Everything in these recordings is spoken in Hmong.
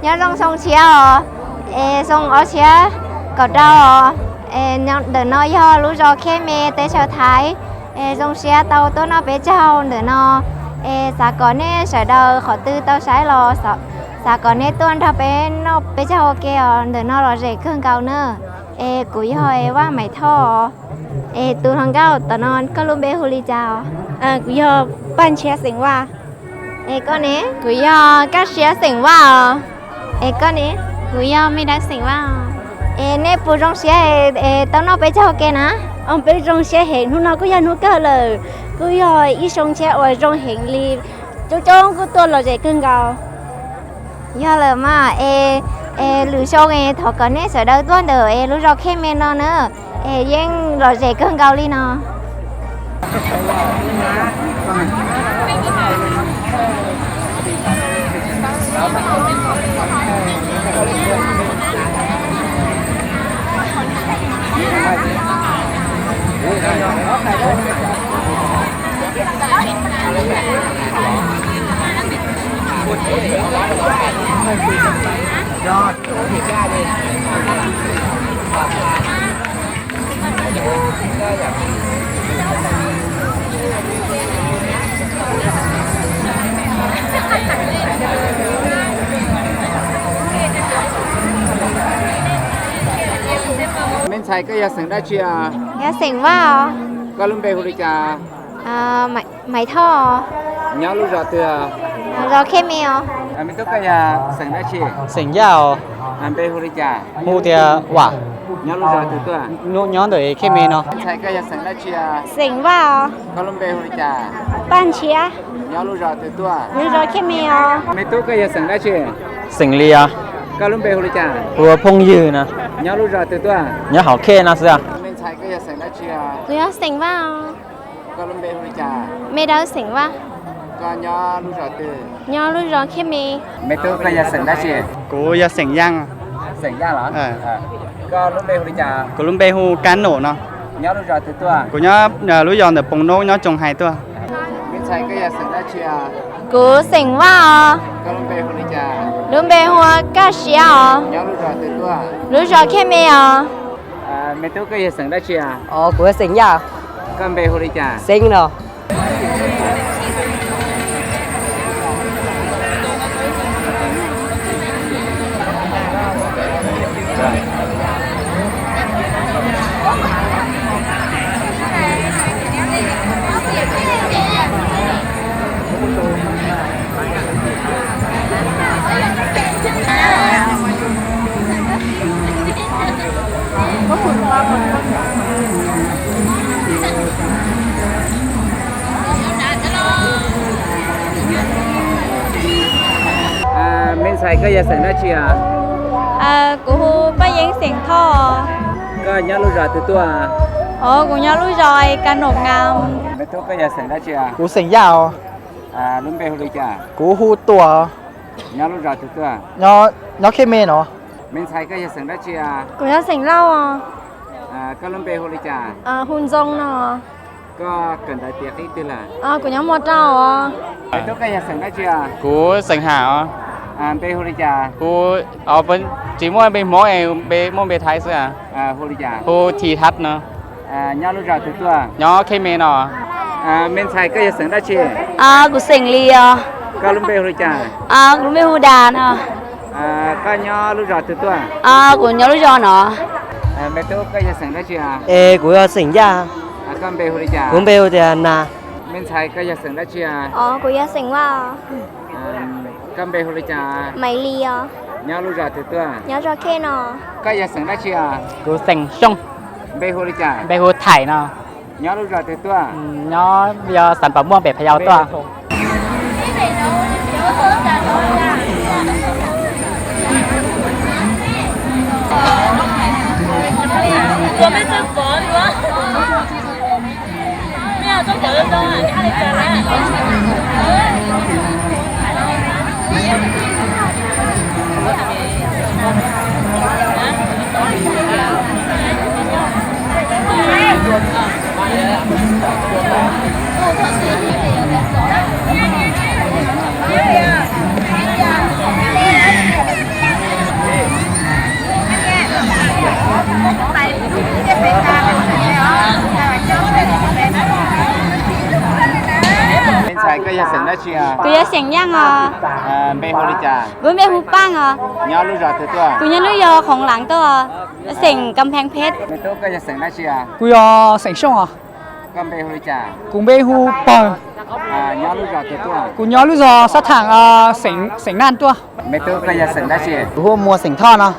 Nyob zoo xyoo tshiab os, es xyoo ob txhiab kaum rau os. Ntawm no yog lub zos Khej Me teb chaws Thaib. Es zoo siab tau tuaj noj peb caug ntawm no. Es xav kom nej sawv daws qhov twg tau saib los xav kom nej tuaj nrog peb noj peb caug ua ke os, ntawm no lom zem kawg nkaus na. Es kuv yog Vaj Maiv Thoj. Es tus hluas nkauj tom no koj lub npe hu li cas os? Kuv yog Paj Ntshiab xeem Vaj. Es koj ne? Kuv yog Kaj Siab xeem Vaj os. Es koj ne? Kuv yog Me Dawb xeem Vaj os. Es nej puas zoo siab es tau noj peb caug ua ke na? Peb zoo siab heev, hnub no kuj yog hnub kawg lawm, kuj yog ib xyoo tshiab uas zoo heev li, coob coob kuj tuaj lom zem kawg nkaus. Yog lawm mas es, es lwm xyoo es thov kom nej sawv daws tuaj ntawm es lub zos Khej Me no na, es yeej lom zem kawg nkaus li no. Me ntxhais, koj yog xeem dab tsi os? Yog xeem Vaj os. Koj lub npe hu li cas? Maiv Thoj. Nyob lub zos twg? Zos Khej Me os. Me tub, koj yog xeem dab tsi? Xeem Yaj os. Npe hu li cas? Hu tias Vam. Nyob lub zos twg tuaj? Nyob ntawm Khej Me no. Me ntxhais, koj yog xeem dab tsi? Xeem Vaj os. Koj lub npe hu li cas? Paj Ntshiab. Nyob lub zos twg tuaj? Nyob zos Khej Me os. Me tub, koj yog xeem dab tsi? Xeem Lis os. Koj lub npe hu li cas? Hu ua Phooj Ywg no. Nyob lub zos twg tuaj? Nyob hauv Khej no xwb. Me ntxhais, koj yog xeem dab tsi? Kuv yog xeem Vaj os. Koj lub npe hu li cas? Me Dawb xeem Vaj. Koj nyob lub zos twg? Nyob lub zos Khej Me. Me tub, koj yog xeem dab tsi? Kuv yog xeem Yaj. Xeem Yaj los? Koj lub npe hu li cas? Kuv lub npe hu Kab Num no. Nyob lub zos twg tuaj? Kuv nyob lub zos ntawm Poos Noob nyob Tsoos Hais tuaj. Me ntxhais, koj yog xeem dab tsi? Kuv xeem Vaj os. Koj lub npe hu li cas? Lub npe hu ua Kaj Siab os. Nyob lub zos twg tuaj? Lub zos Khej Me os. Me tub, koj yog xeem dab tsi? Kuv yog xeem Yaj. Koj npe hu li cas? Xeeb no. Me ntxhais, koj yog xeem dab tsi? Kuv hu Paj Yeeb xeem Thoj. Koj nyob lub zos twg tuaj? Kuv nyob lub zos Ka Nom Nga. Me tub, koj yog xeem dab tsi? Kuv xeem Yaj os. Lub npe hu li cas? Kuv hu Tuam. Nyob lub zos twg tuaj? Nyob Khej Me no. Me ntxhais, koj yog xeem dab tsi? Kuv yog xeem Lauj os. Koj lub npe hu li cas? Hu Ntxoo no. Koj kawm ntawv tiav qib twg lawm? Kuv nyob mos rau os. Me tub, koj yog xeem dab tsi? Kuv xeem Ham os. Npe hu li cas? Kuv, tsis muaj npe Hmoob, npe muaj npe Thaib xwb. Hu li cas? Hu Thi Thab no. Nyob lub zos twg tuaj? Nyob Khej Me no. Me ntxhais, koj yog xeem dab tsi? Kuv xeem Lis os. Koj lub npe hu li cas? Kuv lub npe hu Das no. Koj nyob lub zos twg tuaj? Kuv nyob lub zos no. Me tub, koj yog xeem dab tsi? Es kuv yog xeem Yaj. Koj npe hu li cas? Kuv npe hu tias Nas. Me ntxhais, koj yog xeem dab tsi? Kuv yog xeem Vaj. Koj npe hu li cas? Maiv Lis os. Nyob lub zos twg tuaj? Nyob zos Khej no. Koj yog xeem dab tsi? Kuv xeem Xyooj. Npe hu li cas? Npe hu Thaim no. Nyob lub zos twg tuaj? Nyob yog Xas Pas Muaj pem Pha Yau tuaj. Ntxhais, koj yog xeem dab tsi os? Kuv yog xeem Yaaj os. Npe hu li cas? Kuv npe hu Paaj os. Nyob lub zos twg tuaj? Kuv nyob lub zos Khoov Lav tuaj, xeem Kam Pheev Phet. Me tub, koj yog xeem dab tsi os? Kuv yog xeem Xyooj os. Koj npe hu li cas? Kuv npe hu Pawg. Nyob lub zos twg tuaj? Kuv nyob lub zos Xab Thaam, xeem Naaj tuaj. Me tub, koj yog xeem dab tsi? Kuv hu Muas, xeem Thoj no.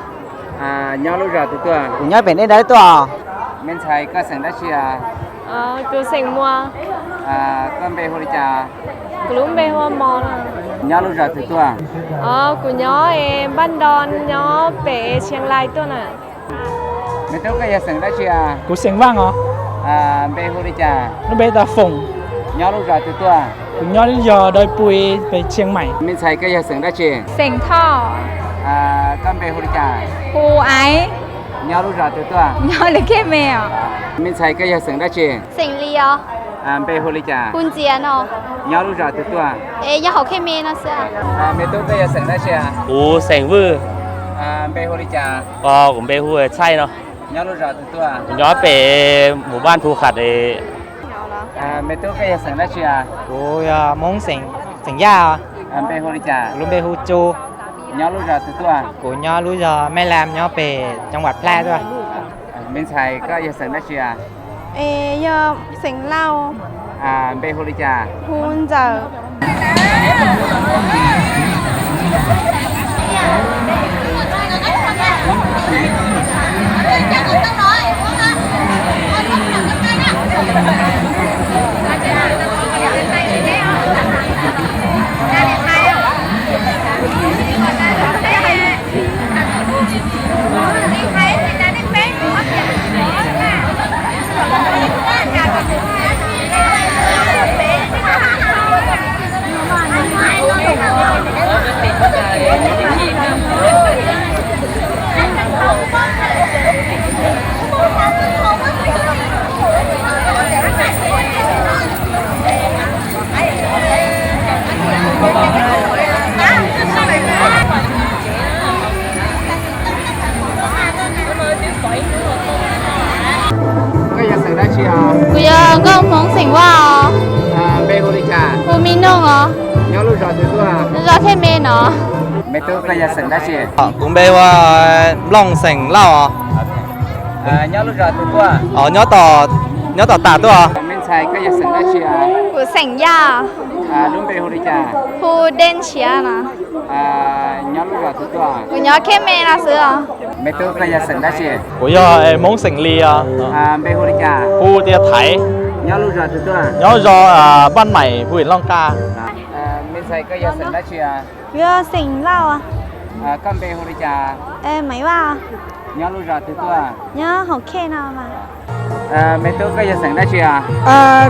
Nyob lub zos twg tuaj? Kuv nyob pem Dej Dawb tuaj. Me ntxhais, koj xeem dab tsi os? Kuv xeem Muas. Koj npe hu li cas? Kuv lub npe hu Mos no. Nyob lub zos twg tuaj? Kuv nyob Npaj Nto, nyob pem Tsheej Lais tuaj na. Me tub, koj yog xeem dab tsi os? Kuv xeem Vaaj os. Npe hu li cas? Lub npe tas Foom. Nyob lub zos twg tuaj? Kuv nyob lub zos Dawj Pui pem Tsheej Maim. Me ntxhais, koj yog xeem dab tsi? Xeem Thoj. Koj npe hu li cas? Hu Aiv. Nyob lub zos twg tuaj? Nyob lub Khej Me os. Me ntxhais, koj yog xeem dab tsi? Xeem Lis os. Npe hu li cas? Hu Ntxias no. Nyob lub zos twg tuaj? Es nyob hauv Khej Me no xwb. Me tub, koj yog xeem dab tsi? Kuv xeem Vwj. Npe hu li cas? Kuv npe hu Txhaij no. Nyob lub zos twg tuaj? Kuv nyob pem mus Vaj Thu Khat. Me tub, koj yog xeem dab tsi? Kuv yog Hmoob xeem, xeem Yaj. Npe hu li cas? Kuv lub npe hu Tsu. Nyob lub zos twg tuaj? Kuv nyob lub zos Mej Lam, nyob pem Coob Vam Plaj tuaj. Me ntxhais, koj yog xeem dab tsi? Es yog xeem Lauj. Npe hu li cas? Hu Ntxawm. Koj yog xeem dab tsi os? Kuv yog nkauj Hmoob xeem Vaj os. Npe hu li cas? Hu Me Nooj os. Nyob lub zos twg tuaj? Lub zos Khej Me no. Me tub, koj yog xeem dab tsi? Kuv npe hu Nplooj, xeem Lauj os. Nyob lub zos twg tuaj? Nyob tom, nyob tom tas tuaj. Me ntxhais, koj yog xeem dab tsi? Kuv xeem Yaj. Lub npe hu li cas? Hu Dej Ntshiav no. Nyob lub zos twg tuaj? Kuv nyob Khej Me no xwb os. Me tub, koj yog xeem dab tsi? Kuv yog Hmoob xeem Lis os. Npe hu li cas? Hu tias Thaiv. Nyob lub zos twg tuaj? Nyob zos Npaj Maim, hu Looj Kaj. Me ntxhais, koj yog xeem dab tsi? Kuv yog xeem Lauj. Koj npe hu li cas? Maiv Vaj. Nyob lub zos twg tuaj? Nyob hauv Khej no mas. Me tub, koj yog xeem dab tsi?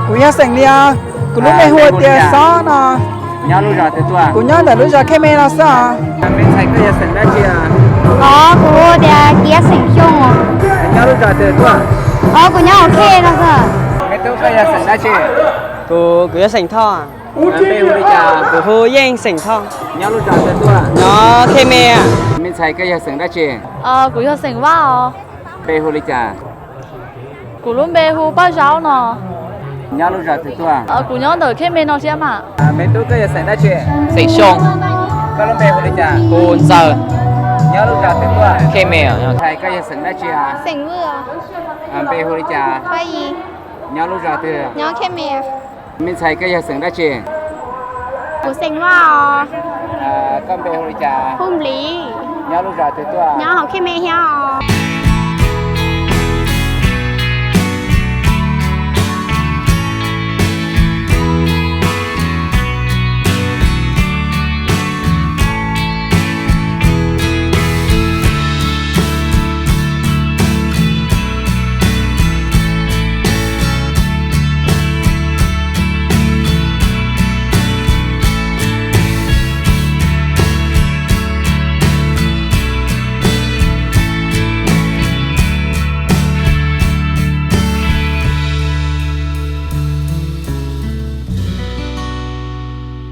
Kuv yog xeem Lis. Kuv lub npe hu tias Xob no. Nyob lub zos twg tuaj? Kuv nyob ntawm lub zos Khej Me no xwb os. Me ntxhais, koj yog xeem dab tsi? Os, kuv hu tias Kiav, xeem Xyooj os. Nyob lub zos twg tuaj? Os, kuv nyob hauv Khej no xwb. Me tub, koj yog xeem dab tsi? Kuv, kuv yog xeem Thoj. Npe hu li cas? Kuv hu Yeej, xeem Thoj. Nyob lub zos twg tuaj? Nyob Khej Me. Me ntxhais, koj yog xeem dab tsi? Kuv yog xeem Vaj os. Npe hu li cas? Kuv lub npe hu Paj Zaub no. Nyob lub zos twg tuaj? Kuv nyob ntawm Khej Me no thiab mas. Me tub, koj yog xeem dab tsi? Xeem Xyooj. Koj lub npe hu li cas? Hu Ntxawg. Nyob lub zos twg tuaj? Khej Me. Ntxhais, koj yog xeem dab tsi? Xeem Vwj. Npe hu li cas? Paj Yis. Nyob lub zos twg? Nyob Khej Me. Me ntxhais, koj yog xeem dab tsi? Kuv xeem Vaj os. Koj npe hu li cas? Hu Npliv. Nyob lub zos twg tuaj? Nyob hauv Khej Me thiab os.